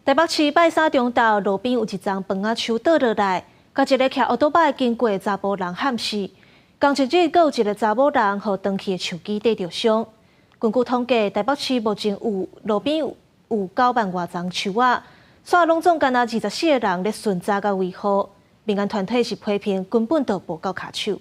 台北市拜三中晝，路邊有一叢枋仔樹倒落來，共一个騎歐多擺經過的查埔人撼死。仝一日，閣有一个查某人予斷去的樹枝硩著傷。根據統計，台北市目前有路邊有9萬外叢樹仔，煞攏總干焦24个人咧巡查佮維護。民間團體是批評根本就無夠跤手。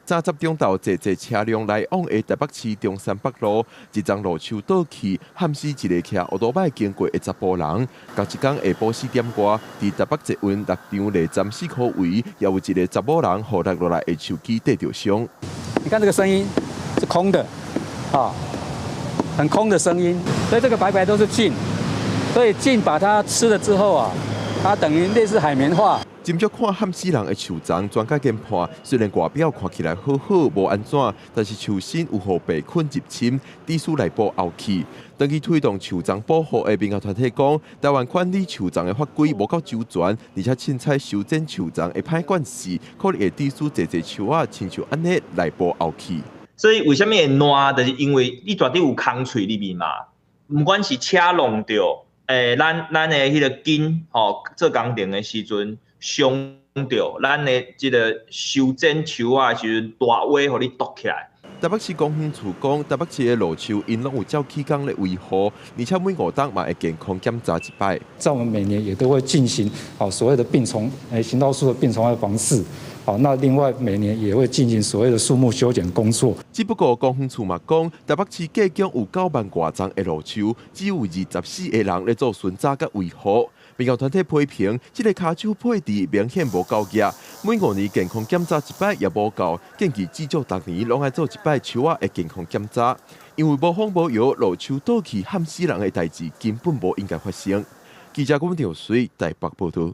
早十中晝濟濟車輛來往的台北市中山北路，一叢路樹倒去，撼死一个騎歐多擺經過的查埔人。仝一工下晡4點外，佇台北捷運六張犁站四箍圍，也有一个查某人予落落來的樹枝硩著傷。你看這個聲音是空的，啊，很空的聲音，所以這個白白都是菌，所以菌把它吃了之後啊，它等於類似海綿化。斟酌看撼死人的樹叢，專家研判，雖然外表看起來好好無按怎，但是樹身有予白菌入侵，致使內部漚去。長期推動樹叢保護的民間團體講，台灣管理樹叢的法規無夠周全，而且凊彩修剪樹叢會歹管勢，可能會致使濟濟樹仔親像按呢內部漚去。所以為啥物會爛？就是因為你絕對有空喙裡面嘛，毋管是車弄著，咱的彼个筋吼做工程的時陣傷著，咱的這个修剪樹仔的時陣，大尾予你剁起來。台北市公園處講，台北市的路樹𪜶攏有照起工咧維護，而且每5冬嘛會健康檢查一擺。在我們每年也都會進行所謂的病蟲行道樹的病蟲害防治。好，那另外每年也會進行所謂的樹木修剪工作。只不過公園處嘛講，台北市計共有9萬外叢的路樹，只有24個人咧做巡查佮維護。民間團體批評，這个跤手配置明顯無夠額，每5年健康檢查一擺也無夠，建議至少逐年攏愛做一擺樹仔的健康檢查。因為無風無雨，路樹倒去撼死人的代誌根本無應該發生。記者郭文條水台北報道。